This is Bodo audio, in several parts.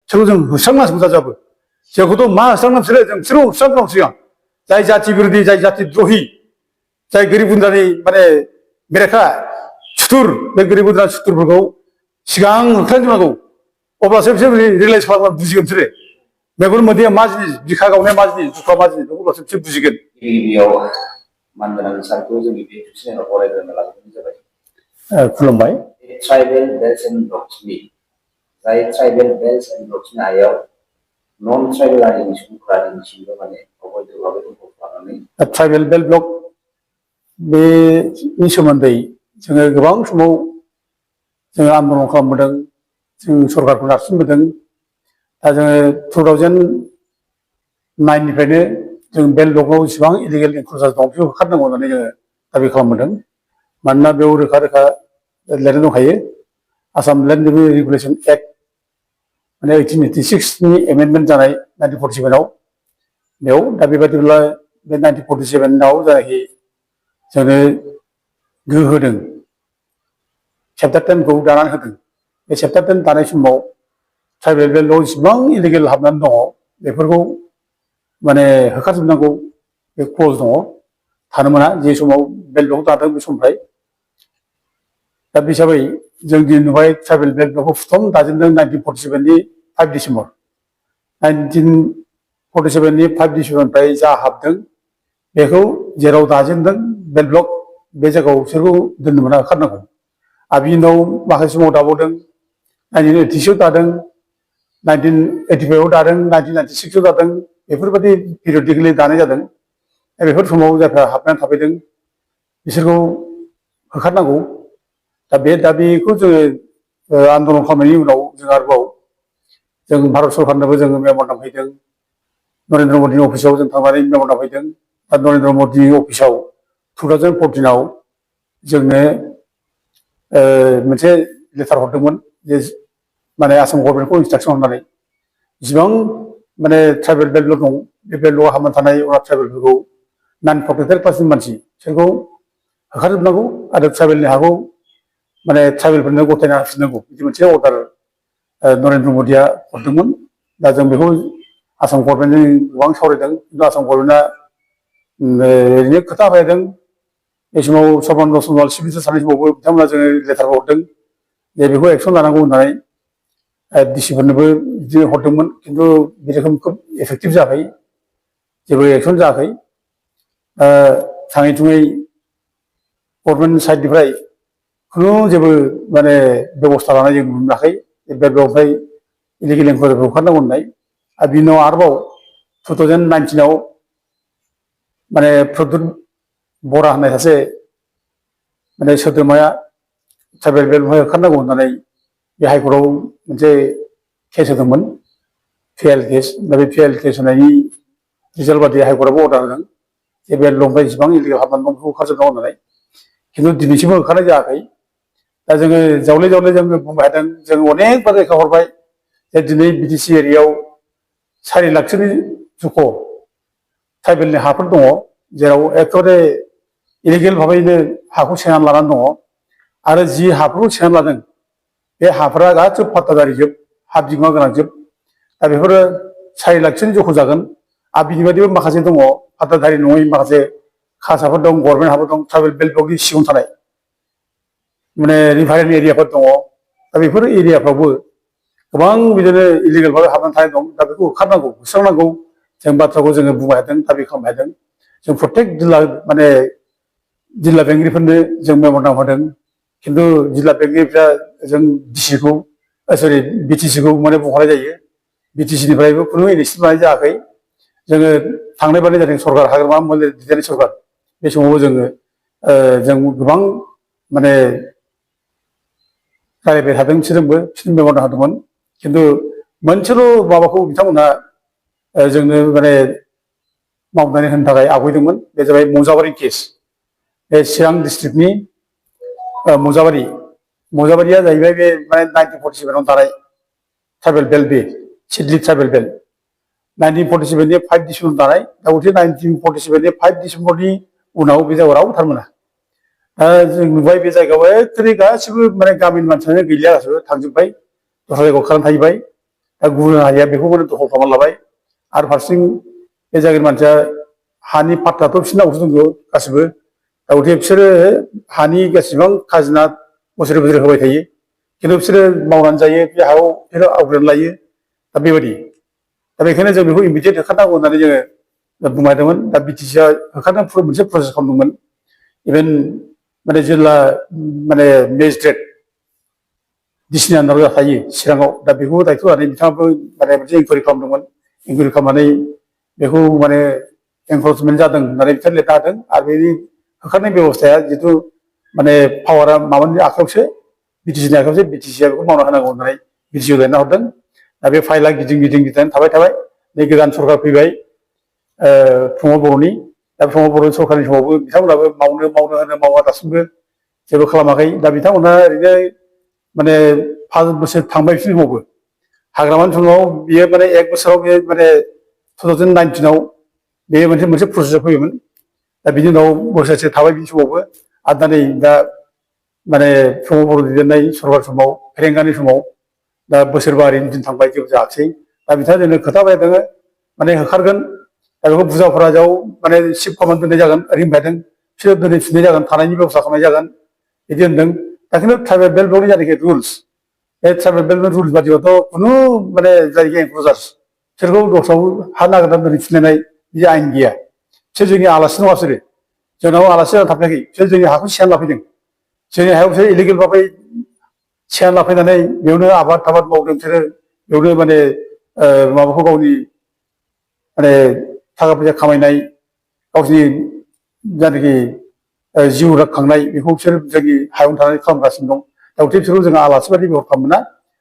저거 좀 상남성 자자부. 저것도 마 상남스레 좀 새로운 상남성이야. 자이 자치 비로디 자이 자치 드로히. 자이 그리분들이 만에 미래카 추tur 내 그리분들 추tur 보고 시간 흑탄지마고 오빠 셉셉이 릴레이스 하고 무지금 들에. 매번 뭐디야 맞니 비카가 오네 맞니 주카 맞니 오빠 셉셉 무지금. 이비요 만드는 사고 좀 이비 주시는 거래를 말하고 있는 굴럼바이. 트라이벌 벨스 앤 록스미 자이 트라이벌 벨스 앤 록스미 아요 non tribal 아닌 친구라는 친구만에 어버이도 어버이도 보고하는 트라이벌 벨 블록 배 인수만데 जोङो गोबां समाव जोङो आन्दलन खालामबोदों जों सरकारखौ नारसिनबोदों दा जोङो 2009निफ्रायनो जों बेल ब्लकआव इसेबां इलिगेल इनक्लुजार दं बेखौ होखारनांगौ होननानै जोङो दाबि खालामबोदों मानोना बेयाव रोखा रोखा लिरनाय दंखायो आसाम लेन्ड रेगुलेसन एक्ट माने 1886 नि एमेन्डमेन्ट जानाय 1947 आव बेयाव दा बेबायदिब्ला बे 1947 आव जायखि जोंनो गोहो होदों चैप्टार 10 खौ दानानै होदों बे चैप्टार 10 दानाय समाव ट्राइबेल बेल्टआव इसेबां इलिगेल हाबनानै दङ बेफोरखौ माने होखारजोबनांगौ बे क्लज दङ थानो मोना जे समाव बेल्टआव दादों बे समनिफ्राय दा बे हिसाबै जों दिनै नुबाय ट्राइबेल बेल्टआव प्रथम दाजेनदों 1947 नि 5 डिसेम्बर 1947 नि 5 डिसेम्बरनिफ्राय जा हाबदों बेखौ जेराव दाजेनदों बेल्ट ब्लक बे जायगायाव बिसोरखौ दोननो मोना होखारनांगौ आरो बिनि उनाव माखासे समाव दाबावदों 1986 आव दादों 1985 आव दादों 1996 आव दादों बेफोरबायदि पिरियडिकेलि दानाय जादों बेफोर समाव जायफ्रा हाबनानै थाफैदों बिसोरखौ होखारनांगौ दा बे दाबिखौ जोङो आन्दलन खालामनायनि उनाव जों आरोबाव जों भारत सरकारनोबो जोङो मेम'रेन्डाम हैदों नरेन्द्र मदिनि अफिसाव जों थांनानै मेम'रेन्डाम हैदों दा नरेन्द्र मदिनि अफिसाव 2014 आव जोंनो मोनसे लेटार हरदोंमोन जे माने आसाम गभर्नमेन्टखौ इन्सट्राक्सन होनानै जिबां माने ट्राइबेल बेल्ट दं बे बेल्टआव हाबनानै थानाय अना ट्राइबेलफोरखौ नन प्रटेक्टेड क्लासनि मानसि बिसोरखौ होखारजोबनांगौ आरो ट्राइबेलनि हाखौ माने ट्राइबेलफोरनो गथायना होफिननांगौ बिदि मोनसे अर्डार नरेन्द्र मदिया हरदोंमोन दा जों बेखौ आसाम गभर्नमेन्टजों गोबां सावरायदों खिन्थु आसाम गभर्नमेन्टआ ओरैनो खोथा बायदों बे समाव सर्बानन्द सन'वाल चिफ मिनिस्टार साननाय समावबो बिथांमोना जोङो लेटार हरदों जे बेखौ एक्सन लानांगौ होननानै डिसिफोरनोबो बिदि हरदोंमोन खिन्थु बे रोखोम खोब एफेक्टिभ जायाखै जेबो एक्सन जायाखै थाङै थुङै गभर्नमेन्ट साइडनिफ्राय खुनु जेबो माने बेबस्था लानाय जों नुनो मोनाखै बे बेवहाय इलिगेल इनक्लुजारखौ होखारनांगौ होननाय आरो बिनि उनाव आरोबाव 2019 आव माने प्रद्युत बरा होननाय सासे माने सोद्रोमाया ट्राइबेल बेल्टआवहाय होखारनांगौ होननानै बे हाइकर्टआव मोनसे केस होदोंमोन पिएल केस दा बे पिएल केस होनायनि रिजाल्ट बादियै हाइकर्टआबो अर्डार होदों जे बेल्टआवहाय जेसेबां इलिगेल हाबनानै दं बेखौ होखारजोबनांगौ होननानै खिन्थु दिनैसिमबो होखारनाय जायाखै दा जोङो जावले जावले जोङो बुंबाय थादों जों अनेक बार लेखा हरबाय जे दिनै बिटिसि एरियायाव 4 लाखसोनि जुख' ट्राइबेलनि हाफोर दङ जेराव एखेबारे इलिगेल भाबैनो हाखौ सेनानै लानानै दङ आरो जि हाफोरखौ सेनानै लादों बे हाफोरा गासिबो फाट्टादारिजोब हा बिगोमा गोनांजोब दा बेफोरो 4 लाखसोनि जख' जागोन आरो बिनि बायदिबो माखासे दङ फाट्टादारि नङै माखासे खासाफोर दं गभर्नमेन्ट हाफोर दं ट्राइबेल बेल्ट ब्लकनि सिङाव थानाय माने रिभारेल एरियाफोर दङ दा बेफोर एरियाफ्रावबो गोबां बिदिनो इलिगेल भाबै हाबनानै थानाय दं दा बेखौ होखारनांगौ होस्रांनांगौ जों बाथ्राखौ जोङो बुंबाय थादों दाबि खालामबाय थादों जों प्रत्येक जिल्ला माने जिल्ला बेंगिरिफोरनो जों मेम'रेन्डाम होदों खिन्थु जिल्ला बेंगिरिफ्रा जों डिसिखौ सरि बिटिसिखौ माने बुंहरनाय जायो बिटिसिनिफ्रायबो खुनु इनिसियेटिभ लानाय जायाखै जोङो थांनाय बादि जादों सरकार हाग्रामा दैदेननाय सरकार बे समावबो जोङो जों गोबां माने रायलायबाय थादों बिसोरजोंबो बिसोरनो मेम'रेन्डाम होदोंमोन खिन्थु मोनसेल' माबाखौ बिथांमोनहा जोंनो माने मावनानै होनो थाखाय आवगायदोंमोन बे जाबाय मौजाबारि केस बे चिरां डिस्ट्रिक्टनि मौजाबारिया जाहैबाय बे माने 1947 आव दानाय ट्राइबेल बेल्ट बे सिडली ट्राइबेल बेल्ट 1947 नि 5 डिसेम्बर दानाय दा उथे 1947 नि 5 डिसेम्बरनि उनाव बे जायगायाव रावबो थानो मोना जों नुबाय बे जायगायाव एखेबारे गासिबो माने गामिनि मानसियानो गैलिया गासिबो थांजोब्बाय दस्रा जायगायाव खारनानै थाहैबाय दा गुबुन हारिया बेखौ माने दखल खालामना लाबाय आरो फारसेथिं बे जायगानि मानसिया हानि पाट्टाथ' बिसोरनावसो दङ गासिबो दा गथिखे बिसोरो हानि गासिबां खाजोना बोसोरै बोसोरै होबाय थायो खिन्थु बिसोरो मावनानै जायो बे हायाव बिसोरो आवग्रिनानै लायो दा बेबायदि दा बेखायनो जों बेखौ इमिडियेट होखारनांगौ होननानै जोङो बुंबायदोंमोन दा बिटिसिआ होखारनो मोनसे प्रसेस खालामदोंमोन इभेन माने जिल्ला माने मेजिस्ट्रेट डिसिनि आन्दाराव थायो चिराङाव दा बेखौ दायथ' लानानै बिथाङाबो माने मोनसे इनकुवारि खालामदोंमोन इनकुवारि खालामनानै बेखौ माने एनफर्समेन्ट जादों होननानै बिथाङा लिरनो हादों आरो बेनि होखारनाय बेब'स्थाया जिथु माने पावारा माबानि आखायावसो बिटिसिनि आखायावसो बिटिसिआ बेखौ मावना होनांगौ होननानै बिटिसिआव लिरना हरदों दा बे फाइला गिदिं गिदिं गिदिंनानै थाबाय नै गोदान सरकार फैबाय प्रमद बर'नि दा प्रमद बर' सरकारनि समावबो बिथांमोनाबो मावनो मावा दासिमबो जेबो खालामाखै दा बिथांमोनहा ओरैनो माने 5 बोसोर थांबाय बिसोरनि समावबो हाग्रामानि समाव बियो माने 1 बोसोराव बे माने 2019आव बे मोनसे प्रसेसआव फैयोमोन दा बिनि उनाव बोसोरसे थाबाय बिनि समावबो आरो दा माने प्रमद बर' दैदेननाय सरकार समाव फेरेंगानि समाव दा बोसोरबा ओरैनो दिन थांबाय जेबो जायाखिसै दा बिथाङा जोंनो खोथा बायदों माने होखारगोन दा बेखौ बुजाफोराजाव माने सिफ्ट खालामनानै दोननाय जागोन ओरैनो बायदों बिसोर दोनहैफिननाय जागोन थानायनि बेब'स्था खालामनाय जागोन बिदि होनदों दा खिन्थु ट्राइबेल बेल्ट ब्लकनि जायनाखि रुल्स बे ट्राइबेल बेल्ट ब्लक रुल्स बादिबाथ' खुनु माने जायखि एनक्ल'जार्स बिसोरखौ दस्रायाव हा नागिरनानै दोनहैफिननाय बिदि आयेन गैया बिसोर जोंनि आलासि नङा बिसोरो जोंनाव आलासि जाना थाफैयाखै बिसोर जोंनि हाखौ सेनानै लाफैदों जोंनि हायाव बिसोर इलिगेल भाबै सेनानै लाफैनानै बेयावनो आबाद मावदों बिसोरो बेयावनो माने माबाखौ गावनि माने थाखा फैसा खामायनाय गावसिनि जायनाखि जिउ खांनाय बेखौ बिसोर जोंनि हायावनो थानानै खालामगासिनो दं दा गथिखे बिसोरखौ जोङो आलासि बादि बेबहार खालामनो मोना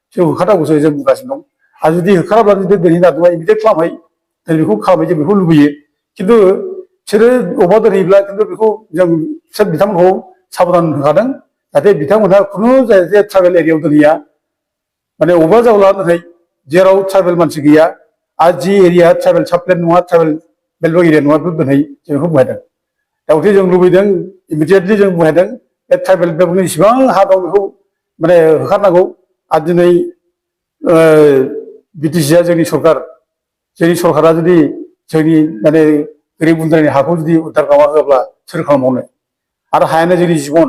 बिसोर होखारनांगौसो जों बुंगासिनो दं आरो जुदि होखाराब्ला जुदि दोनहैनो नागिरदोंबा इमिडियेट खालामहै जों बेखौ खालामहै जों बेखौ लुबैयो खिन्थु बिसोरो अबेबा दोनहैब्ला खिन्थु बेखौ बिसोर बिथांमोनखौ साबधान होखादों जाहाथे बिथांमोनहा खुनु जायखिजाया ट्राइबेल एरियायाव दोनहैया माने अबेबा जायगायाव दोनहै जेराव ट्राइबेल मानसि गैया आरो जि एरिया ट्राइबेल साबप्लेन नङा ट्राइबेल बेल्ट एरिया नङा बेखौ दोनहै जों बेखौ बुंहैदों दा गथिखे जों लुबैदों इमिडियेटलि जों बुंहैदों बे ट्राइबेल बेल्टनि जेसेबां हा दं बेखौ माने होखारनांगौ आरो दिनै बिटिसिआ जोंनि सरकारा जुदि जोंनि माने गोरिब गुन्द्रानि हाखौ जुदि उद्धार खालामना होआब्ला सोर खालामबावनो आरो हायानो जोंनि जिबन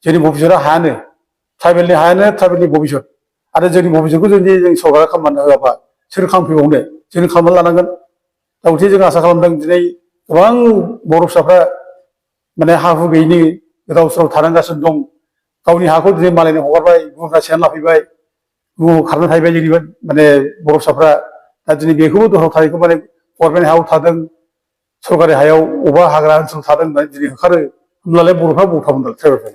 जोंनि भबिसतआ हायानो ट्राइबेलनि भबिसत आरो जोंनि भबिसतखौ जुदि जों सरकारा खालामनानै होआबा सोर खालामफैबावनो जों खालामनानै लानांगोन दा गथिखे जों आसा खालामदों दिनै गोबां बर' फिसाफ्रा माने हा हु गैयिनि गोदाव सोराव थानांगासिनो दं गावनि हाखौ दिनै मालायनो हगारबाय गुबुनफ्रा सेनानै लाफैबाय गुबुनाव खारना थाहैबाय जोंनि माने बर' फिसाफ्रा दा दिनै बेखौबो दस्राव थानायखौ माने गभर्नमेन्ट हायाव थादों सरकारि हायाव अबेबा हाग्रा ओनसोलाव थादों होननानै दिनै होखारो होमब्लालाय बर'फ्रा बबाव थागोन ट्राइबेलफ्रा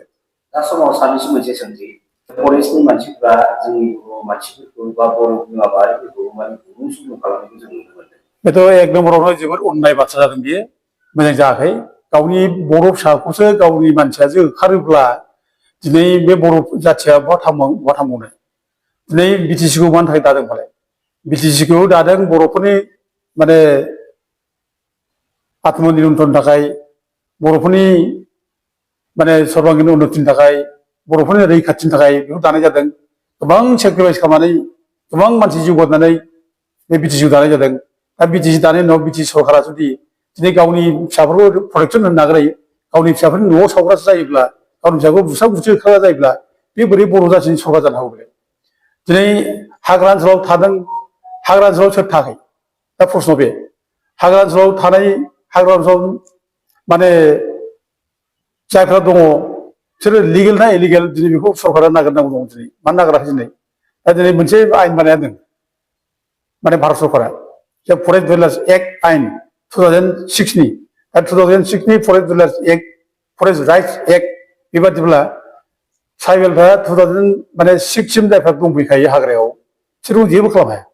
दा समाव सानैसो मोनसे सोंथि फरेस्टनि मानसिफ्रा जोंनि बर' मानसिफोरखौ बा बर' बिमा माहारिफोरखौ माने गुबुन सुबुं खालामनायखौ जों नुनो मोनदों बेथ' एक नम्बरावनो जोबोद अननाय बाथ्रा जादों बियो मोजां जायाखै गावनि बर' फिसाखौसो गावनि मानसियासो होखारोब्ला दिनै बे बर' जाथिया बहा थांबावनो दिनै बिटिसिखौ मानि थाखाय दादों फालाय बिटिसिखौ दादों बर'फोरनि माने आत्मनिरन्थरनि थाखाय बर'फोरनि माने सर्बांगिन उन्नतिनि थाखाय बर'फोरनि रैखाथिनि थाखाय बेखौ दानाय जादों गोबां सेक्रिफाइस खालामनानै गोबां मानसि जिउ गारनानै बे बिटिसिखौ दानाय जादों दा बिटिसि दानायनि उनाव बिटिसि सरकारा जुदि दिनै गावनि फिसाफोरखौ प्रटेकसन होनो नागिरयो गावनि फिसाफोरनि न'आव सावग्रासो जायोब्ला गावनि फिसाखौ बुस्रा बुस्रि होखाग्रा जायोब्ला बे बोरै बर' जाथिनि सरकार जानो हागौ दिनै हाग्रा ओनसोलाव थादों हाग्रा ओनसोलाव सोर थायाखै दा प्रश्न बे हाग्रा ओनसोलाव थानाय हाग्रा ओनसोलाव माने जायफ्रा दङ बिसोरो लिगेल ना इलिगेल दिनै बेखौ सरकारा नागिरनांगौ दं दिनै मानो नागिराखै दिनै दा दिनै मोनसे आयेन बानायदों माने भारत सरकारा जे फरेस्ट डिवेलार्स एक्ट आयेन 2006नि दा 2006नि forest dwellers act forest rights act बेबादिब्ला ट्राइबेलफ्रा 2006सिम जायफ्रा दंफैखायो हाग्रायाव बिसोरखौ जेबो खालामनो हाया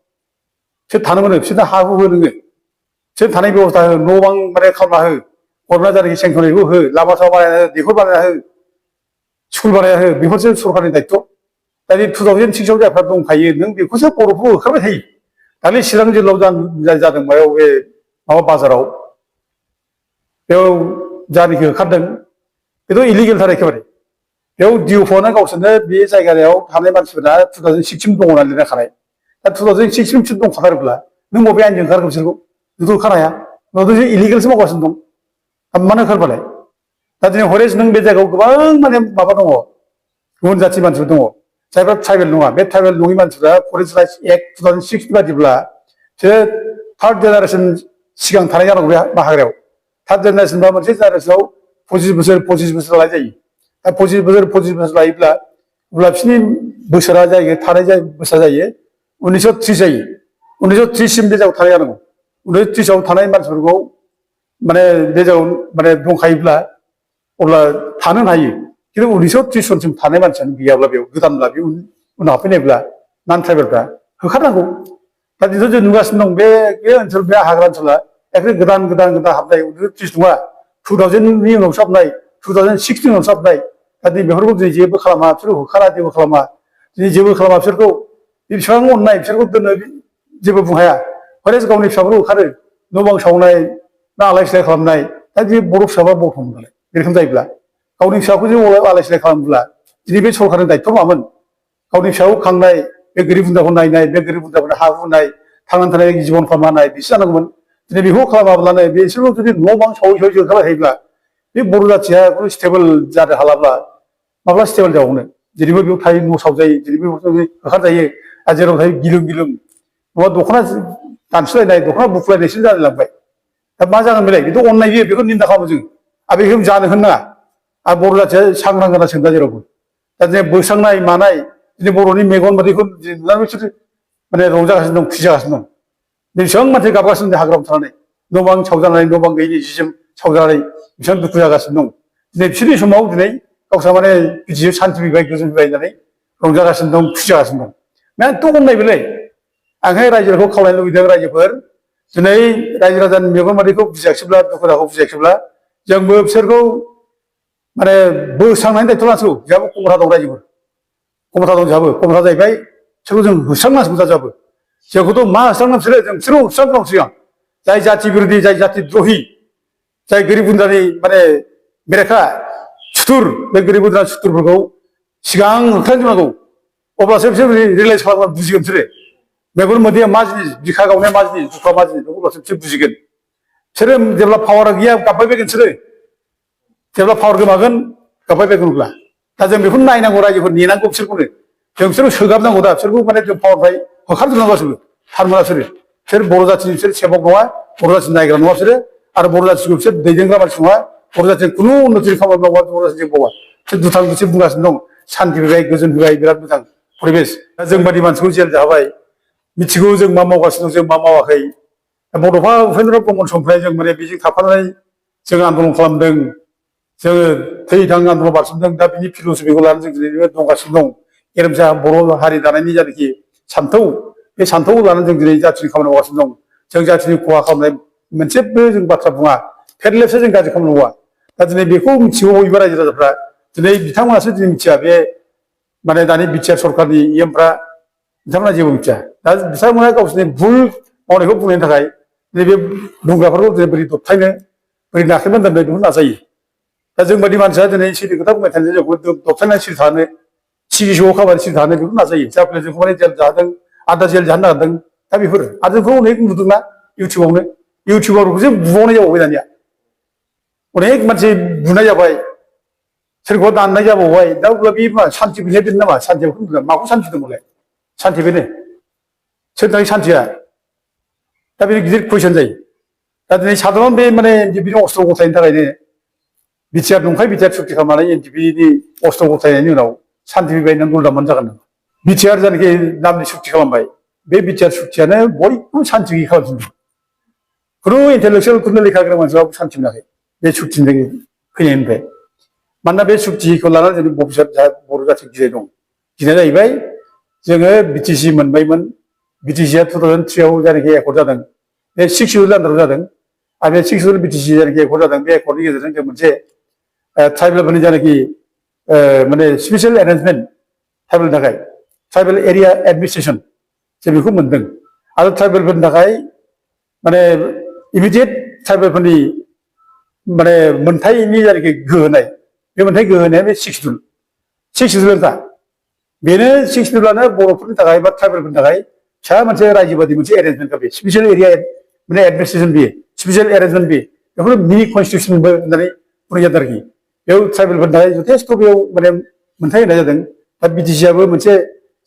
बिसोर थानो मोनो बिसोरनो हा हु हो नोङो बिसोर थानाय बेब'स्था हो न' बां माने खालामना हो गभर्नमेन्टआ जायनाखि सेंसनखौ हो लामा सामा बानायना हो दैखर बानायना हो स्कुल बानायना हो बेफोरसो सरकारनि दायित्व दा बे 2006आव जायफ्रा दंखायो नों बेखौसो बर'फोरखौ होखारबाय थायो दाख्लै चिरां जिल्लायाव जादों मायाव बे माबा बाजाराव बेयाव जायनाखि होखारदों बेथ' इलिगेलथार एखेबारे बेयाव डिअफआनो गावसोरनो बे जायगायाव थानाय मानसिफोरा 2006सिम दङ होननानै लिरना खानाय दा 2006 बिसोर दंखाथारोब्ला नों बबे आयेनजों ओंखारगोन बिसोरखौ नोंथ' होखानाया नोंथ' इलिगेलसो मावगासिनो दं मानो ओंखारबालाय दा दिनै हरेस नों बे जायगायाव गोबां माने माबा दङ गुबुन जाथि मानसिफोर दङ जायफ्रा ट्राइबेल नङा बे ट्राइबेल नङि मानसिफ्रा फरेस्ट राइट्स एक्ट 2006 बादिब्ला बिसोरो थार्ड जेनारेसन सिगां थानाय जानांगौ बे हाग्रायाव थार्ड जेनारेसन बा मोनसे जेनारेसनाव 25 बोसोर लानाय जायो दा 25 बोसोर लायोब्ला अब्ला बिसोरनि बोसोरा जायो थानाय बोसोरा जायो 1930 जायो 1930 सिम बे जायगायाव थानाय जानांगौ 1930 आव थानाय मानसिफोरखौ माने बे जायगायाव माने दंखायोब्ला अब्ला थानो हायो खिन्थु 1930 सनसिम थानाय मानसियानो गैयाब्ला बेयाव गोदानब्ला बे उनाव फैनायब्ला नन ट्राइबेलफ्रा होखारनांगौ दा दिनै जों नुगासिनो दं बे ओनसोल बे हाग्रा ओनसोला एखे गोदान हाबनाय 1930 नङा 2000नि उनावसो हाबनाय 2006नि उनावसो हाबनाय दा दिनै बेफोरखौ दिनै जेबो खालामा बिसोरखौ होखारा जेबो खालामा दिनै जेबो खालामा बिसोरखौ बेसेबां अननाय बिसोरखौ दोननो जेबो बुंनो हाया हरेस गावनि फिसाफोरखौ होखारो न' बां सावनाय ना आलाय सिलाय खालामनाय दा बे बर' फिसाफ्रा बर्थमान मोनलाय बे रोखोम जायोब्ला गावनि फिसाखौ जे आलाय सिलाय खालामोब्ला दिनै बे सरकारनि दायित्व मामोन गावनि फिसाखौ खांनाय बे गोरिब गुन्द्राखौ नायनाय बे गोरिब गुन्द्राफोरनो हा होनाय थांनानै थानाय जिबन खालामनाय बिसो जानांगौमोन दिनै बेखौ खालामाब्लानो बिसोरबो जुदि न' बां सावै ओंखारबाय थायोब्ला बे बर' जाथिया स्टेबोल जानो हालाब्ला माब्ला स्टेबोल जाबावनो जेरैबो बेयाव थायो न' सावजायो जेरैबो होखारजायो आरो जेराव थायो गिलुं गिलुं नङा दख'ना दानसुलायनाय दख'ना बुख्लायनायसो जालायलांबाय दा मा जागोन बेलाय बेथ' अननाय बियो बेखौ निन्दा खालामो जों आरो बेखौ जानो होनो नाङा आरो बर' जाथिया सांग्रां जानांसिगोन दा जेरावबो दा दिनै बोस्रांनाय मानाय दिनै बर'नि मेगन मोदैखौ नुनानै बिसोर माने रंजागासिनो दं खुसि जागासिनो दं बेसेबां मानसि गाबगासिनो दं हाग्रायाव थानानै न' बां सावजानानै न' बां गैयिनि जि जोम सावजानानै बेसेबां दुखु जागासिनो दं दिनै बिसोरनि समाव दिनै गावस्रा माने बिदि सान्थि फैबाय गोजोन फैबाय होननानै रंजागासिनो दं खुसि जागासिनो दं माथ' अननाय बेलाय आंखाय रायजोखौ खावलायनो लुबैदों रायजोफोर दिनै रायजो राजानि मेगन मोदैखौ बुजियाखिसैब्ला दुखु दाहाखौ बुजियाखिसैब्ला जोंबो बिसोरखौ माने बोस्रांनायनि दायित्व लानांसिगौ जोंहाबो खमथा दं रायजोफोर खमथा दं जोंहाबो खमथा जाहैबाय बिसोरखौ जों होस्रांनांसिगौ दा जोंहाबो जोंखौथ' मा होस्रांनां बिसोरो जों बिसोरखौ होस्रांनांगौ सिगां जाय जाथि बिरोधि जाय जाथि द्रहि जाय गोरिब गुन्द्रानि माने बेरेखा सुथुर बे गोरिब गुन्द्रानि सुथुरफोरखौ सिगां होख्रांजोबनांगौ अब्लासो बिसोर रियेलाइज खालामना बुजिगोन बिसोरो मेगन मोदैया मा जिनिस बिखा गावनाया मा जिनिस दुखुआ मा जिनिस अब्लासो बिसोर बुजिगोन बिसोरो जेब्ला पावारा गैया गाबबाय बायगोन बिसोरो जेब्ला पावार गोमागोन गाबबाय बायगोन अब्ला दा जों बेखौनो नायनांगौ रायजोफोर नेनांगौ बिसोरखौनो जों बिसोरखौ सोगाबनांगौ दा बिसोरखौ माने जों पावारनिफ्राय होखारजोबनांगौ गासैबो थारमोना बिसोर बर' जाथिनि बिसोर सेबक नङा बर' जाथिनि नायग्रा नङा बिसोरो आरो बर' जाथिखौ बिसोर दैदेनग्रा मानसि नङा बर' जाथिनि खुनु उन्नति खामानि मावा बर' जाथिजों मावा बिसोर दुथां बिसोर बुंगासिनो दं सान्ति फैबाय गोजोन फैबाय बिराद मोजां परिबेस दा जों बादि मानसिखौ जेल जाहोबाय मिथिगौ जों मा मावगासिनो दं जों मा मावाखै बड'फा उपेन्द्र ब्रह्मन समनिफ्राय जों माने बेजों थाफानानै जों आन्दलन खालामदों जोङो थै थां आन्दलन बारसोमदों दा बिनि फिलसफिखौ लानानै जों दिनै दंगासिनो दं गेरेमसा बर' हारि दानायनि जायनाखि सान्थौ बे सान्थौखौ लानानै जों दिनै जाथिनि खामानि मावगासिनो दं जों जाथिनि खहा खालामनाय मोनसेबो जों बाथ्रा बुङा फेरलेबसो जों गाज्रि खामानि मावा दा दिनै बेखौ मिथिगौ बयबो रायजो राजाफ्रा दिनै बिथांमोनासो दिनै मिथिया बे माने दानि बिटिआर सरकारनि इएमफ्रा बिथांमोना जेबो मिथिया दा बिथांमोना गावसोरनि भुल मावनायखौ बुंनायनि थाखाय नैबे बुंग्राफोरखौ दिनै बोरै दबथायनो बोरै नाख्रेबना दोननो बेखौ नाजायो दा जों बायदि मानसिया दिनै सिरि खोथा बुंबाय थानाय जोंखौ दबथायनानै सिरि थानो सिगिसौ खामानि सिरि थानो बेखौ नाजायो जायफोर जोंखौ माने जेल जादों आदा जेल जानो नागिरदों दा बेफोर आरो जोंखौ अनेक नुदोंना इउटिउबारखौसो बुबावनाय जाबावबाय दानिया अनेक मानसि बुनाय जाबाय सोरखौबा दाननाय जाबावबाय दा अब्ला बे मा सान्थि गैया बेनो नामा सान्थिखौ नुदों माखौ सान्थि दंमोनलाय सान्थि बेनो सोरनि थाखाय सान्थिया दा बे गिदिर कुइसन जायो दा दिनै साधारन बे माने एनडिपिनि अस्त्र गथायनो थाखायनो बिटिआर नंखाय बिटिआर सुक्ति खालामनानै एनडिपिनि अस्त्र गथायनायनि उनाव सान्थि फैबाय नों उलदामान जागोन नामा बिटिआर जायनाखि नामनि सुक्ति खालामबाय बे बिटिआर सुक्तियानो बयखौबो सान्थि गैयै खालामफिनदों खुनु इन्टेलेक्सुयेल खुनु लेखा गोनां मानसिफ्राबो सान्थि मोनाखै बे सुक्तिनिफ्राय फैनायनिफ्राय मानोना बे सुक्तिखौ लानानै जोंनि बर' जाथि गिनाय दं गिनाया जाहैबाय जोङो बिटिसि मोनबायमोन बिटिसिआ 2003 आव जायनाखि एकर्ड जादों बे 6 सिडिउल आन्दाराव जादों आरो बे 6 सिडिउल बिटिसि जायनाखि एकर्ड जादों बे एकर्डनि गेजेरजों जों मोनसे ट्राइबेलफोरनि जायनाखि माने स्पेसियेल एरेन्जमेन्ट ट्राइबेलनि थाखाय ट्राइबेल एरिया एडमिनिस्ट्रेसन जों बेखौ मोनदों आरो ट्राइबेलफोरनि थाखाय माने इमिडियेट ट्राइबेलफोरनि माने मोनथायनि जायनाखि गोहो होनाय बे मोनथाय गोहो होनाया बे 6 सिडिउलखा बेनो 6 सिडिउलानो बर'फोरनि थाखाय बा ट्राइबेलफोरनि थाखाय फिसा मोनसे रायजो बादि मोनसे एरेन्जमेन्टखा बे स्पेसियेल एरिया माने एडमिनिस्ट्रेसन बियो स्पेसियेल एरेन्जमेन्ट बियो बेखौनो मिनि कनस्टिटिउसनबो होननानै बुंनाय जादों आरोखि बेयाव ट्राइबेलफोरनि थाखाय जथेस्थ' बेयाव माने मोनथाय होनाय जादों दा बिटिसिआबो मोनसे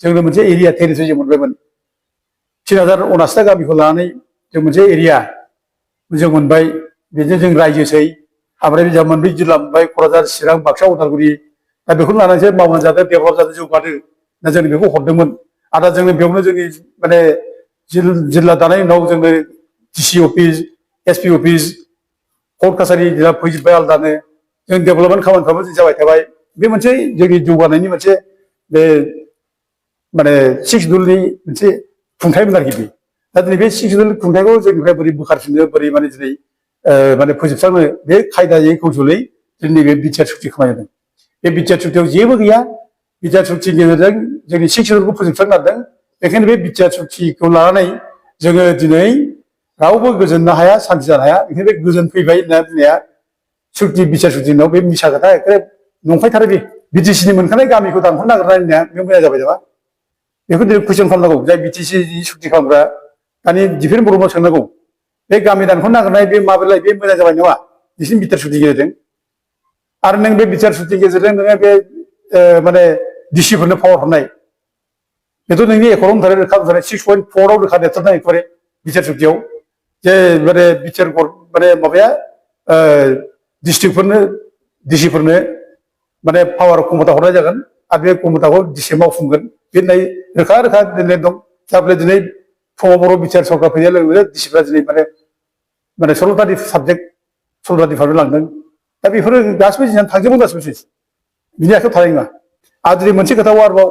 जोंनो मोनसे एरिया टेरिटरि जों मोनबायमोन 3059टा गामिखौ लानानै जों मोनसे एरिया जों मोनबाय बेजों जों रायजोसै ओमफ्राय जों मोनब्रै जिल्ला मोनबाय क'क्राझार चिरां बाक्सा उदालगुरि दा बेखौनो लानानैसो मावनानै जादों डेभेलप जादों जौगादों दा जों बेखौ हरदोंमोन आरो जोङो बेयावनो जोंनि माने जिल्ला दानायनि उनाव जोंनो DC office SP office court कासारि फैजोब्बाय आलादानो जों डेभेलपमेन्ट खामानिफ्राबो जों जाबाय थाबाय बे मोनसे जोंनि जौगानायनि मोनसे बे माने 6 शेड्युलनि मोनसे खुंथायमोन आरोखि बे दा दिनै बे 6 शेड्युल खुंथायखौ जोंनिफ्राय बोरै बोखारफिननो बोरै माने दिनै माने फोजोबस्रांनो बे खायदायै कौशलै जोंनि बे बिटिआर सुक्ति खालामदों बे बिटिआर सुक्तियाव जेबो गैया बिटिआर सुक्तिनि गेजेरजों जोंनि 6 शेड्युलखौ फोजोबस्रांनो नागिरदों बेखायनो बे बिटिआर सुक्तिखौ लानानै जोङो दिनै रावबो गोजोननो हाया सान्ति जानो हाया बेखायनो बे गोजोन फैबाय होनना बुंनाया सुक्ति बिटिआर सुक्ति उनाव बे मिसा खोथा एखे नंखायथारो बे बिटिसिनि मोनखानाय गामिखौ दानख'नो नागिरनाय होननाया बे मोजां जाबाय नामा बेखौ दिनै कुइसन खालामनांगौ जाय बिटिसि सुक्ति खालामग्रा दानि दिफेन बर'नाव सोंनांगौ बे गामि दानख'नो नागिरनाय बे माब्रै बे मोजां जाबाय नामा बिसिनि बिटिआर सुक्तिनि गेजेरजों आरो नों बे बिटिआर सुक्तिनि गेजेरजों नोङो बे माने डिसिफोरनो पावार हरनाय बेथ' नोंनि एकराव होनथारो रोखा होनथारो 6.4आव रोखा देरथारनाय एखेबारे बिटिआर सुक्तियाव जे माने बिटिआर माने माबाया डिस्ट्रिक्टफोरनो डिसिफोरनो माने पावार खमथा हरनाय जागोन आरो बे खमथाखौ डिसि मावफुंगोन बे होननाय रोखा रोखा लिरनाय दं जाबले दिनै फुङाव बर' बिटिआर सरकार फैनाय लोगो लोगो डिसिफ्रा दिनै माने 16टा साबजेक्ट 16टा डिपार्टमेन्ट लांदों दा बेफोरो गासिबो जोंहा थांजोबगोन गासिबो बिनि आखायाव थानाय नङा आरो दिनै मोनसे खोथाखौ आरोबाव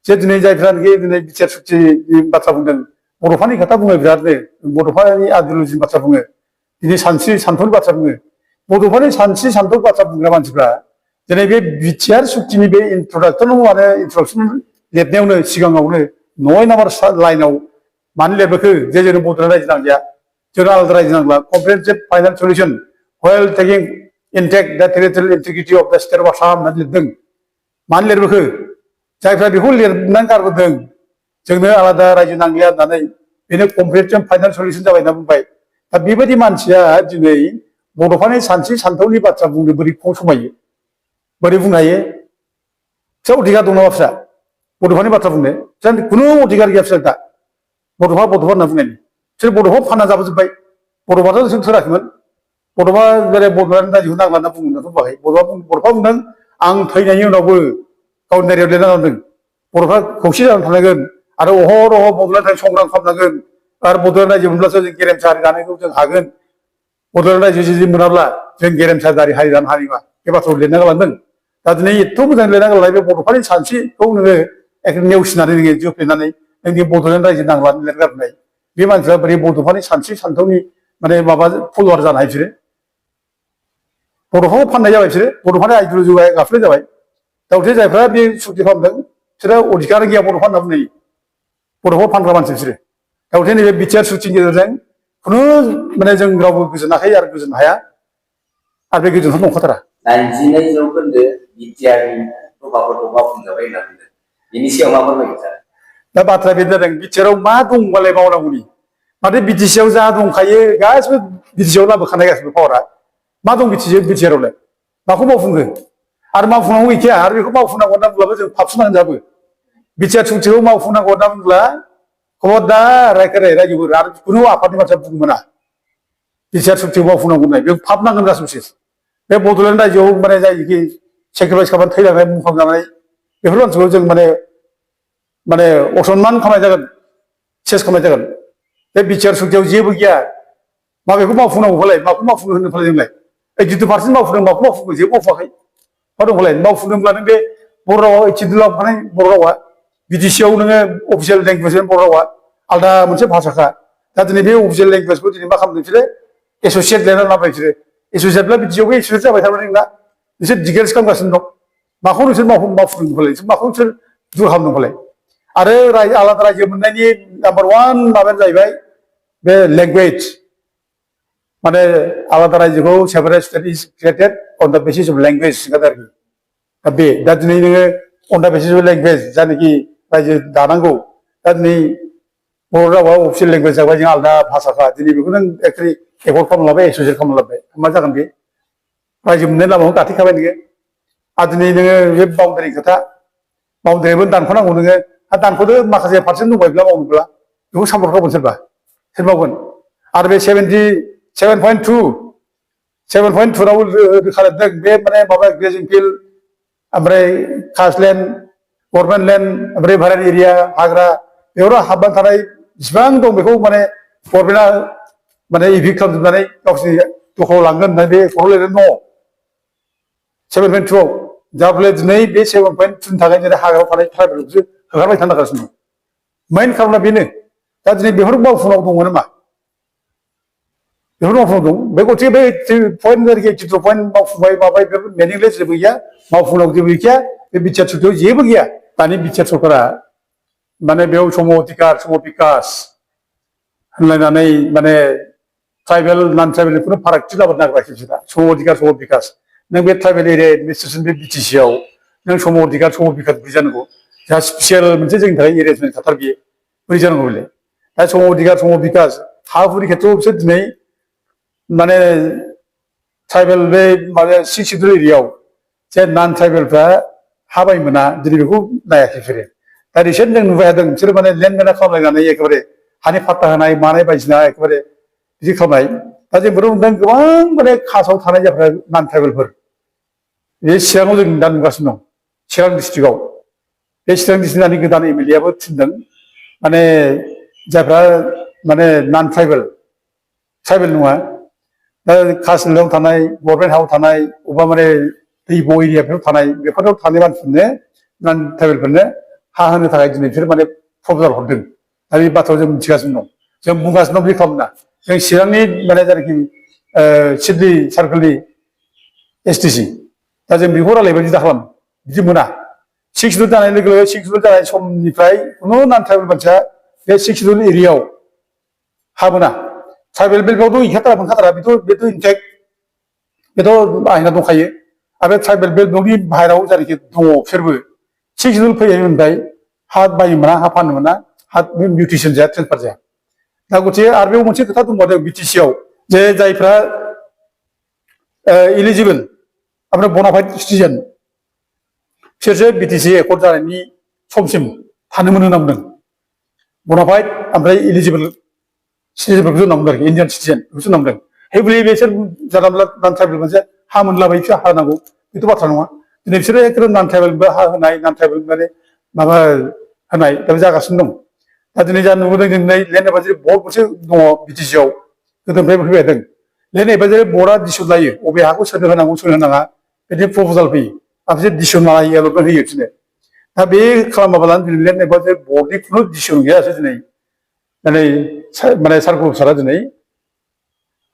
जे दिनै जायफ्रानोखि दिनै बिटिआर सुक्तिनि बाथ्रा बुंदों बड'फानि खोथा बुङो बिरादनो बड'फानि आइडिअलजिनि बाथ्रा बुङो दिनै सानस्रि सानथौनि बाथ्रा बुङो बड'फानि सानस्रि सानथौ बाथ्रा बुंग्रा मानसिफ्रा दिनै बे बिटिआर सुक्तिनि बे इन्ट्रडाक्सन लिरनायावनो सिगाङावनो 9 नाम्बार लाइनाव मानो लिरबोखो जे जोंनो बड'लेण्ड रायजो नांलिया जोंनो आलादा रायजो नांला comprehensive final solution while taking इनटेक्ट द टेरिटरियेल इंटिग्रिटी अफ द स्टेट अफ आसाम होननानै लिरदों मानो लिरबोखो जायफ्रा बेखौ लिरनानै गारबोदों जोंनो आलादा रायजो नांलिया होननानै बेनो कमप्रिहेनसिभ फाइनाल सलिउसन जाबाय होनना बुंबाय दा बेबायदि मानसिया दिनै बड'फानि सानस्रि सानथौनि बाथ्रा बुंनो बोरै समायो बोरै बुंनो हायो बिसोर अधिकार दं नामा फिसा बड'फानि बाथ्रा बुंनो बिसोर खुनु अधिकार गैया फिसा दा बड'फा होनना बुंनायनि बिसोर बड'फा फानना जाबोजोब्बाय बड'फाथ' बिसोर थोराखैमोन बड'फा जेरै बड'लेण्ड रायजोखौ नांला होनना बुंनाथ' बुङाखै बड'फा बुंदों आं थैनायनि उनावबो गावनि दायरियाव लिरना गालांदों बड'फा खौसे जानानै थानांगोन आरो अहरह बड'लेण्ड रायजो संग्राम खालामनांगोन आरो बड'लेण्ड रायजो मोनब्लासो जों गेरेमसा हारि जानायखौ जों हागोन बड'लेण्ड रायजो जुदि मोनाब्ला जों गेरेमसा हारि जानो हानाय नङा बे बाथ्राखौ लिरना गालांदों दा दिनै एथ' मोजां लिरना गालांनाय बे बड'फानि सानस्रिखौ नोङो एखे नेवसिनानै नोङो जोफ्लेनानै नोंनि बड'लेण्ड रायजो नांला लिरना गारनाय बे मानसिफ्रा बोरै बड'फानि सानस्रि सानथौनि माने माबा फल'वार जानो हायो बिसोरो बड'फाखौ फाननाय जाबाय बिसोरो बड'फानि आइडिअलजियाव गाफ्लेनाय जाबाय दाउथे जायफ्रा बे सुक्ति खालामदों बिसोरो अधिकार गैया बड'फा होनना बुंनाय बड'फा फानग्रा मानसि बिसोरो दाउथे नैबे बिटिआर सुक्तिनि गेजेरजों खुनु माने जों रावबो गोजोनाखै आरो गोजोननो हाया आरो बे गोजोनथ' नंखाथारा 92 जौखोन्दो बिटिआरनि दफाफोरखौ मावफुंजाबाय होनना बुंदों बेनि सायाव मा फोरमायगोन सार दा बाथ्राया बेनो जादों बिटिआराव मा दंबालाय मावनांगौनि माथो बिटिसिआव जा दंखायो गासिबो बिटिसिआव लाबोखानाय गासिबो पावारा मा दं बिटिआरावलाय माखौ मावफुंगो आरो मावफुंनांगौ गैखाया आरो बेखौ मावफुंनांगौ होनना बुंब्लाबो जों फाबसुनानै जाबो बिटिआर सुक्तिखौ मावफुंनांगौ होनना बुंब्ला खबरदार रायजोफोर आरो खुनु आफादनि बाथ्रा बुंनो मोना बिटिआर सुक्तिखौ मावफुंनांगौ होननाय बे फाब नांगोन गासिबो सेस बे बड'लेण्ड रायजोआव माने जायखि सेक्रिफाइस खालामनानै थैलांनाय मुंख्लं जानाय बेफोर मानसिखौ जों माने असनमान खालामनाय जागोन सेस खालामनाय जागोन बे बिटिआर सुक्तियाव जेबो गैया माबेखौ मावफुंनांगौ फालाय माखौ मावफुंनो होनो फालाय जोंलाय 82% मावफुंदों माखौ मावफुंगो जेबो मावफुङाखै मा दं फालाय मावफुंदोंब्ला नों बे बर' रावा 82 लाबोखानाय बर' रावा बिटिसिआव नोङो अफिसियेल लेंगुवेज बर' रावा आलदा मोनसे भाषाखा दा दिनै बे अफिसियेल लेंगुवेजखौ दिनै मा खालामदों बिसोरो एस'सियेट लिरनानै लाबाय बिसोरो एस'सियेटब्ला बिटिसिआवबो एस'सियेट जाबाय थारमाने नोंना बिसोर डिग्रेस खालामगासिनो दं माखौ नोंसोर मावफुंदों फालाय नोंसोर माखौ नोंसोर दुर खालामदों फालाय आरो आलादा रायजो मोननायनि नाम्बार 1 माबायानो जाहैबाय बे लेंगुवेज माने आलादा रायजोखौ separate state is created on the basis of language आरोखि दा बे दा दिनै नोङो अन द बेसिस अफ लेंगुवेज जायनाखि रायजो दानांगौ दा दिनै बर' रावा अफिसियेल लेंगुवेज जाबाय जों आलदा भाषाखा दिनै बेखौ नों एक्चुअलि एकर्ड खालामना लाबाय एस'सियेट खालामना लाबाय मा जागोन बे रायजो मोननाय लामाखौ गाथेखाबाय नोङो आरो दिनै नोङो बे बाउण्डारि खोथा बाउण्डारिबो दानख'नांगौ नोङो आरो दानख'दो माखासे पार्सेन्ट दंबायब्ला मावनोब्ला बेखौ सापर्ट खालामगोन सोर मावगोन आरो बे 7.2 राव रोखा लिरदों बे माने माबा ग्रेजिं फिल्ड ओमफ्राय कास्टलेण्ड गभर्नमेन्ट लेण्ड ओमफ्राय भारानि एरिया हाग्रा बेफोराव हाबनानै थानाय जेसेबां दं बेखौ माने गभर्नमेन्टआ माने इभिक्ट खालामजोबनानै गावसोरनि दखलाव लांगोन होननानै बे खौरां लिरनाय दङ 7.2 आव जाबले दिनै बे 7.2 नि थाखाय दिनै हाग्रायाव थानाय ट्राइबेलखौसो होखारबाय थानो नागासिनो दं मेइन खार'ना बेनो दा दिनै बेफोर मावफुङाव दङ नामा बेफोर मावफुङाव दं बे गतिके बे पइन्ट आरोखि 82 पइन्ट मावफुंबाय माबाय बेफोर मिनिंलेस जेबो गैया मावफुंनायाव जेबो गैया बे बिटिआर सरकाराव जेबो गैया दानि बिटिआर सरकारा माने बेयाव सम अधिकार सम बिकास होनलायनानै माने ट्राइबेल नन ट्राइबेल खुनु फारागथि लाबोनो नागिराखै बिसोरा सम अधिकार सम बिकास नों बे ट्राइबेल एरिया एडमिनिस्ट्रेसन बे बिटिसि आव नों सम अधिकार सम बिकास बोरै जानांगौ जोंहा स्पेसियेल मोनसे जोंनि थाखाय एरेन्जमेन्ट थाथार बियो बोरै जानांगौ बेलाय दा सम अधिकार सम बिकास हा हुनि खेथ्रआव बिसोर दिनै माने ट्राइबेल बे माबा 6 सिडुल एरियायाव जे नन ट्राइबेलफ्रा हा बायनो मोना दिनै बेखौ नायाखै बिसोरो दा रिसेन्ट जों नुबाय थादों बिसोर माने लेन्ड मेना खालामलायनानै एखेबारे हानि फाट्टा होनाय मानाय बायदिसिना एखेबारे बिदि खालामनाय दा जों बेखौ नुदों गोबां माने कास्टआव थानाय जायफ्रा नन ट्राइबेलफोर बे चिराङाव जों दा नुगासिनो दं चिरां डिस्ट्रिक्टआव बे चिरां डिस्ट्रिक्टनि गोदान एमएलए आबो थिनदों माने जायफ्रा माने नन ट्राइबेल नङा दा काश्मीराव थानाय गभर्नमेन्ट हायाव थानाय अबेबा माने दैब' एरियाफ्राव थानाय बेफोराव थानाय मानसिफोरनो नन ट्राइबेलफोरनो हा होनो थाखाय दिनै बिसोर माने प्रप'जाल हरदों दा बे बाथ्राखौ जों मिथिगासिनो दं जों बुंगासिनो दं बिदि खालामना जों चिरांनि माने जायनाखि सिडली सार्कोलनि एसटिसि दा जों बेखौ रायलायबाय बिदि खालाम बिदि मोना 6 सिडुल जानाय लोगो लोगो 6 सिडुल जानाय समनिफ्राय खुनु नन ट्राइबेल मानसिया बे 6 सिडुल एरियायाव हा मोना ट्राइबेल बेल्टआवथ' गैखाथारा मोनखाथारा बेथ' इनफेक्ट बेथ' आयेना दंखायो आरो ट्राइबेल बेल्टनि बाहेरायाव जायनाखि दङ बिसोरबो 6 सिडुल फैनायनिफ्राय हा बायनो मोना हा फाननो मोना हा मिउटेसन जाया ट्रेन्सफार जाया दा गतिके आरो बेयाव मोनसे खोथा दंबावदों बिटिसि आव जे जायफ्रा इलिजिबोल ओमफ्राय बनाफाइड सिटिजेन बिसोरसो बिटिसि एकर्ड जानायनि समसिम थानो मोनो होनना बुंदों बनाफाइड ओमफ्राय इलिजिबोल सिटिजेनफोरखौ होनना बुंदों आरोखि इन्डियान सिटिजेन बेखौसो होनना बुंदों हेबुलि बिसोर जानला मोनला नन ट्राइबेल मोनसे हा मोनलाबाय बिसोर हा नांगौ बेथ' बाथ्रा नङा दिनै बिसोरो एकदम नन ट्राइबेलबो हा होनाय नन ट्राइबेल माने माबा होनाय दा जागासिनो दं दा दिनै जा नुबोदों दिनै लेन्ड एडभाइजारि बर्ड मोनसे दङ बिटिसि आव गोदोनिफ्राय फैबाय थादों लेन्ड एडभाइजारि बर्डआ डिसिसन लायो बबे हाखौ सोरनो होनांगौ सोरनो होनाङा बिदि प्रप'जाल फैयो आरो बिसोर डिसिसन लायो एलटमेन्ट होयो बिसोरनो दा बे खालामाबालानो दिनै लेन्ड एडभाइजारि बर्डनि खुनु डिसिसन गैयासो दिनै माने सार्कल अफिसारा दिनै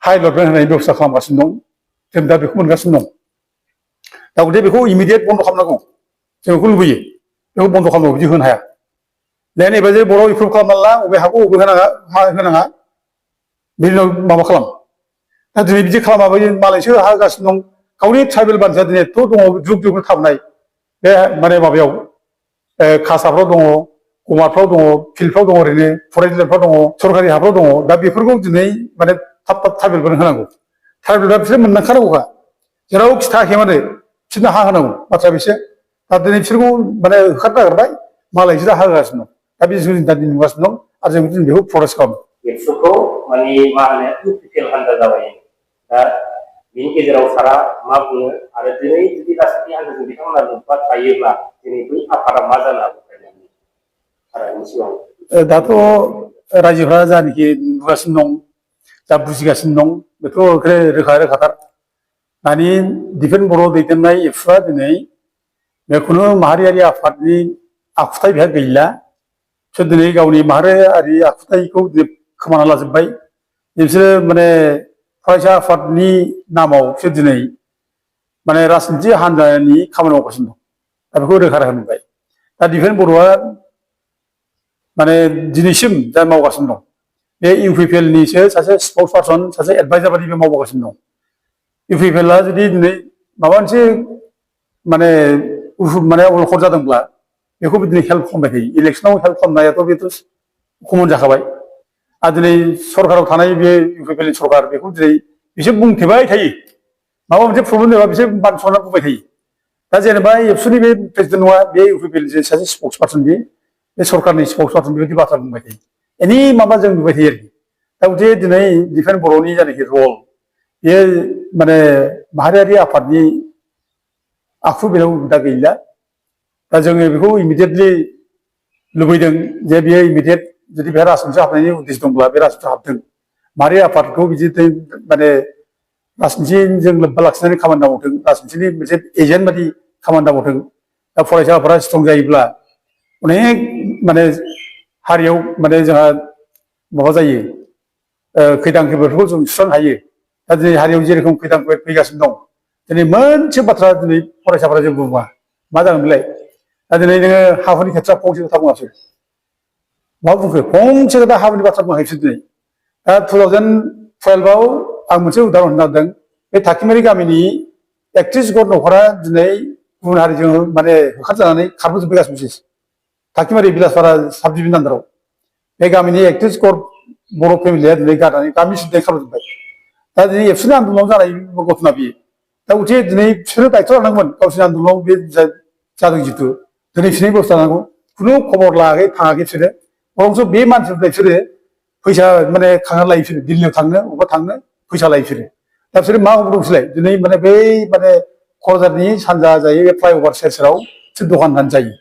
हा एलटमेन्ट होनायनि बेबस्था खालामगासिनो दं जों दा बेखौ मोनगासिनो दं दा गतिके बेखौ इमिडियेट बन्द' खालामनांगौ जों बेखौ लुबैयो बेखौ बन्द' खालामनांगौ बिदि होनो हाया लेन्ड एडभाइजारि बर्डआव एप्रुभ खालामना ला बबे हाखौ बबे होनाङा बेनि उनाव माबा खालाम दा दिनै बिदि खालामाबो मालायसो हा होगासिनो दं गावनि ट्राइबेल मानसिया दिनै एथ' दङ जुग जुगनो थाबोनाय बे माने माबायाव खासाफ्राव दङ गमारफ्राव दङ फिल्डफ्राव दङ ओरैनो फरायसालिफ्राव दङ सरकारि हाफ्राव दङ दा बेफोरखौ दिनै माने थाब ट्राइबेलफोरनो होनांगौ ट्राइबेलफ्रा बिसोर मोननांखानांगौखा जेरावखि थायाखै माने बिसोरनो हा होनांगौ बाथ्रा बेसो दा दिनै बिसोरखौ माने होखारनो नागिरबाय मालायसो दा हा होगासिनो दं दा बे जों दा नुगासिनो दं आरो जों दिनै बेखौ प्रटेस्ट खालामो एबसुखौ माने मा होनो अफिसियेल हान्जा जाबाय दा बिनि गेजेराव सारा मा बुङो आरो दिनै जुदि गासैबो हान्जाजों बिथांमोना लोब्बा थायोब्ला दिनै बै आफादा मा जानो हागौ सारानि सिगाङाव दाथ' रायजोफ्रा जानाखि नुगासिनो दं जा बुजिगासिनो दं बेथ' रोखाथार दानि डिफेन्स बर' दैदेननाय एबसुआ दिनै बे खुनु माहारियारि आफादनि आखुथाय बेहा गैला बिसोर दिनै गावनि माहारियारि आखुथायखौ खोमाना लाजोब्बाय बिसोरो माने फरायसा आफादनि नामाव बिसोर दिनै माने राजनिथि हान्जानि खामानि मावगासिनो दं दा बेखौ रोखा नुबाय दा डिफेन्स बर'आ माने दिनैसिम जा मावगासिनो दं बे इउपिपिएलनिसो सासे स्पक्स पार्सन सासे एडभाइजार बायदि बे मावगासिनो दं इउपिपिएलआ जुदि दिनै माबा मोनसे माने अलखद जादोंब्ला बेखौ दिनै हेल्प खालामबाय थायो इलेक्सनाव हेल्प खालामनायाथ' बेथ' कमन जाखाबाय आरो दिनै सरकाराव थानाय बे इउपिपिएलनि सरकार बेखौ दिनै बिसोर बुंथेबाय थायो माबा मोनसे प्रब्लेम जाबा बिसोर बानस'ना बुंबाय थायो दा जेनेबा एबसुनि बे प्रेसिडेन्ट नङा बे इउपिपिएल जे सासे स्पक्स पार्सन बे सरकारनि स्पक्स पार्सन बेबायदि बाथ्रा बुंबाय थायो एनि माबा जों नुबाय थायो आरोखि दा गथे दिनै डिफेन्स बर'नि जायनाखि रल बेयो माने माहारियारि आफादनि आखु बेनाव दा गैला दा जोङो बेखौ इमिडियेटलि लुबैदों जे बियो इमिडियेट जुदि बे राजखान्थि हाबनायनि उद्देश्य दंब्ला बे राजखान्थि हाबथों माहारि आफादखौ बिदि माने राजखान्थिजों लोब्बा लाखिनानै खामानि मावथों राजखान्थिनि मोनसे एजेन्ट बादि खामानि मावथों दा फरायसा आफादा स्ट्रं जायोब्ला अनेक माने हारियाव माने जोंहा माबा जायो खैदां खैफोदफोरखौ जों सुस्रांनो हायो दा दिनै हारियाव जेरेखम खैदां खैफोद फैगासिनो दं दिनै मोनसे बाथ्रा दिनै फरायसाफोरा जों बुङा मा जागोन बेलाय दा दिनै नोङो हाफोरनि खेथ्रआव फंसे खोथा बुङासै मा बुंखो फंसे खोथा हाफोरनि बाथ्रा बुङाखै बिसोर दिनै दा 2012आव आं मोनसे उदाहरन होनो नागिरदों बे थाखिमारि गामिनि 31 घर न'खरा दिनै गुबुन हारिजों माने होखारजानानै खारबोजोबगासिनो बिसोर थाखिमारि बिलासपारा साब डिभिजन आन्दाराव बे गामिनि 31 घर बर' फेमिलिया दिनै गारनानै गामि सिद्धाय खालामजोब्बाय दा दिनै एबसुनि आन्दोलनाव जानाय घटना बियो दा गथे दिनै बिसोरो दायथ' लानांगौमोन गावसोरनि आन्दोलनाव बे जादों जितु दिनै बिसोरनि बेबस्था लानांगौ खुनु खबर लायाखै थाङाखै बिसोरो बरंसो बे मानसिफोरनिफ्राय बिसोरो फैसा माने खांनानै लायो बिसोरो दिल्लीयाव थांनो अबेबा थांनो फैसा लायो बिसोरो दा बिसोरो मा खबर दंसैलाय दिनै माने बै माने क'क्राझारनि सानजा जायो बे फ्लाइअभार सेर सेराव बिसोर दखान होनानै जायो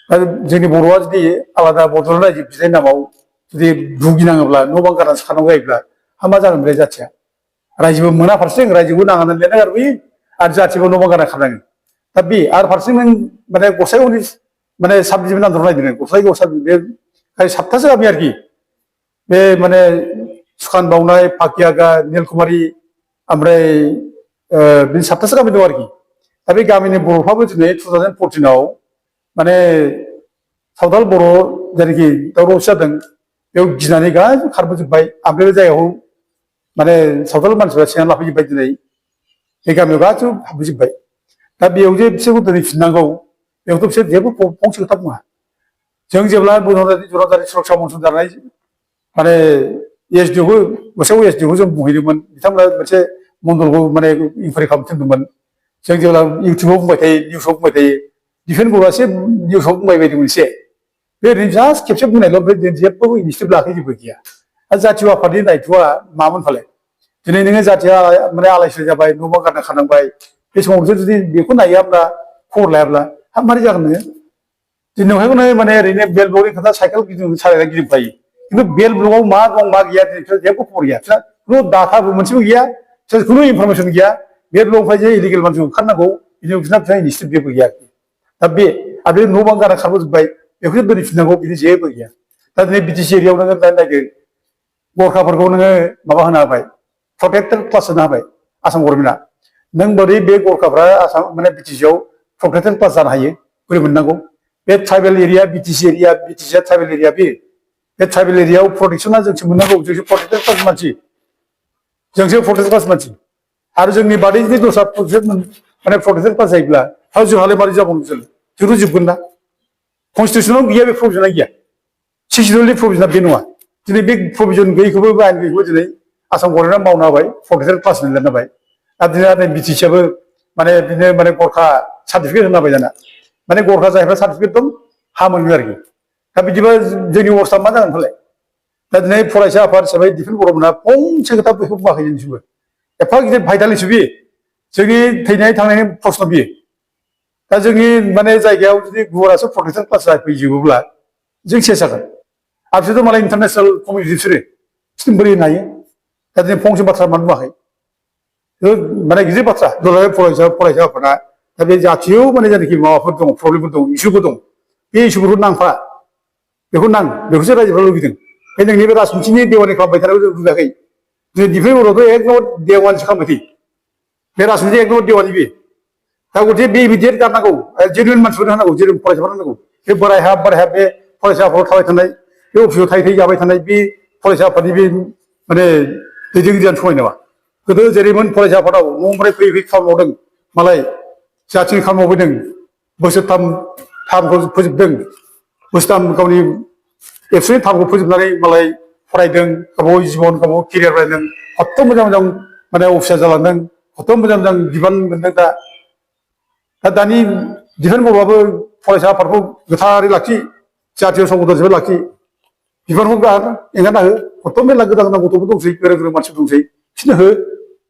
दा जोंनि बर'आ जुदि आलादा बड'लेण्ड रायजो बिनायनि नामाव जुदि भुगिनाङोब्ला न' बां गारनानै खारनांगौ जायोब्ला हा मा जागोन बे जाथिया रायजोबो मोना फारसेथिं रायजोबो नाङानानै लिरना गारबोयो आरो जाथिबो न' बां गारना खारनाङो दा बे आरो फारसेथिं नों माने गसाइगावनि माने साब डिभिजन आन्दाराव नायदों गसाइगाव बे 7थासो गामि आरोखि बे माने सुखान बावनाय पाकियागा निलकुमारि ओमफ्राय बे 7थासो गामि दं आरोखि दा बे गामिनि बर'फ्राबो दिनै 2014आव माने सावथाल बर' जायनाखि दावराव जादों बेयाव गिनानै गासिबो खारबोजोब्बाय ओमफ्राय बे जायगायाव माने सावथाल मानसिफ्रा सेनानै लाफैजोब्बाय दिनै बे गामियाव गासिबो हाबबोजोब्बाय दा बेयाव जे बिसोरखौ दोनहैफिननांगौ बेयावथ' बिसोर जेबो फंसे खोथा बुङा जों जेब्ला जरादारि सुरक्षा मन्थ्रि जानाय माने एसडिअखौ गसाइगाव एसडिअखौ जों बुंहैदोंमोन बिथांमोना मोनसे मण्डलखौ माने इनकुवारि खालामनो थिनदोंमोन जों जेब्ला इउटुबाव बुंबाय थायो निउसाव बुंबाय थायो डिफेन्स बर्डआ एसे निउसाव बुंबाय बायदों मोनसे बे ओरैनो जास्ट खेबसे बुंनायल' ओमफ्राय जेबो इनिसियेटिभ लायाखै जेबो गैया आरो जातीय आफादनि दायथ'आ मामोन फालाय दिनै नोङो जाथिया माने आलाय सिलाय जाबाय न' बां गारना खारनांबाय बे समाव नोंसोर जुदि बेखौ नायाब्ला खबर लायाब्ला हाब मारै जागोन नोङो दिनै नोंहायखौनो माने ओरैनो बेल ब्लकनि खोथा साइकेल सालायना गिदिंखायो खिन्थु बेल ब्लकआव मा दं मा गैया दिनै जेबो खबर गैया बिसोर खुनु डाटाबो मोनसेबो गैया बिसोर खुनु इनफरमेसन गैया बे ब्लकनिफ्राय जे इलिगेल मानसिखौ ओंखारनांगौ बिनि बिसोरना इनिसियेटिभ जेबो गैया दा बे आरो न' बां गारना खारबोजोब्बाय बेखौसो दोनहैफिननांगौ बिदि जेबो गैया दा दिनै बिटिसि एरियायाव नोङो नायदो गरखाफोरखौ नोङो माबा होनो हाबाय प्रटेक्टेड क्लास होनो हाबाय आसाम गभर्नमेन्टआ नों बोरै बे गरखाफ्रा आसाम माने बिटिसिआव प्रटेक्टेड क्लास जानो हायो बोरै मोननांगौ बे ट्राइबेल एरिया बिटिसिआ ट्राइबेल एरिया बे ट्राइबेल एरियायाव प्रटेक्सना जोंसो मोननांगौ जोंसो प्रटेक्टेड क्लास मानसि जोंसो प्रटेक्टेड क्लास मानसि आरो जोंनि बादै जुदि दस्रा माने प्रटेक्टेड क्लास जायोब्ला हा जोंहालाय मारै जाबावनो जोंथ' जोबगोन ना कनस्टिटिउसनाव गैया बे प्रभिजनआ गैया सिक्सुवेलनि प्रभिजनआ बे नङा दिनै बे प्रभिजन गैयैखौबो आयेन गैयैखौबो दिनै आसाम गभर्नमेन्टआ मावनो हाबाय प्रटेक्टेड क्लास होननानै लिरनो हाबाय आरो दिनै आरो बिटिसिआबो माने बिदिनो माने गरखा सार्टिफिकेट होनो हाबाय दाना माने गरखा जायफ्रा सार्टिफिकेट दं हा मोनगोन आरोखि दा बिदिबा जोंनि अबस्था मा जागोन फालाय दा दिनै फरायसा आफाद हिसाबै डिफेन्स बर'मोनहा फंसे खोथा बेखौ बुङाखै दिनैसिमबो एफा गिदिर भाइटाल इस्यु बियो जोंनि थैनाय थांनायनि प्रश्न बियो दा जोंनि माने जायगायाव जुदि गुबुनासो प्रटेक्टेड क्लास जाफैजोबोब्ला जों सेस जागोन आरो बिसोरथ' मालाय इन्टारनेसनेल कमिउनिटि बिसोर बोरै होनो हायो दा दिनै फंसे बाथ्रा मानो बुङाखै माने गिदिर बाथ्रा दुलाराय फरायसा आफादा दा बे जाथियाव माने जायनाखि माबाफोर दं प्रब्लेमफोर दं इस्युफोर दं बे इस्युफोरखौ नांफा बेखौसो रायजोफ्रा लुबैदों बे नोंनि बे राजखान्थिनि देवानि खालामबाय थानायखौ जों लुबैयाखै दिनै डिफेन्स बर्डआवथ' एक नम्बर देवानिसो खालामबाय थायो बे राजखान्थि एक नम्बर देवानि बे दा गथे बे इमिडियेट गारनांगौ जेनुइन मानसिफोरनो होनांगौ जेनुइन फरायसाफोर होनांगौ बे बोराय हा बे फरायसा आफादाव थाबाय थानाय बे अफिसाव थायै जाबाय थानाय बे फरायसा आफादनि बे माने दैदेनगिरियानो समाय नामा गोदो जेरैमोन फरायसा आफादाव न'निफ्राय फैयै खामानि मावदों मालाय जाथिनि खामानि मावबोदों बोसोरथामखौ फोजोबदों बोसोरथाम गावनि एबसुनि थाबखौ फोजोबनानै मालाय फरायदों गावबागाव जिबन गावबागाव केरियार बानायदों खत्थ' मोजां मोजां माने अफिसार जालांदों खत्थ' मोजां मोजां बिबान मोनदों दा दानि दिफेन्स मावब्लाबो फरायसा आफादखौ गोथारै लाखि जातीय संगठन हिसाबै लाखि बिबानखौ एंगारना हो खत्थ' मेरला गोदान गोदान गथ'फोर दंसै गोरों गोरों मानसि दंसै बिसोरनो हो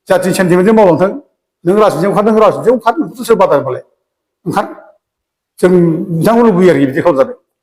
जाथिनि सेन्टिमेन्टजों मावलांथों नों राजनितियाव ओंखार नों राजनितियाव ओंखार नोंखौथ' सोर बादा होबालाय ओंखार जों बिथांखौ लुबैयो आरोखि बिदि खालामजानो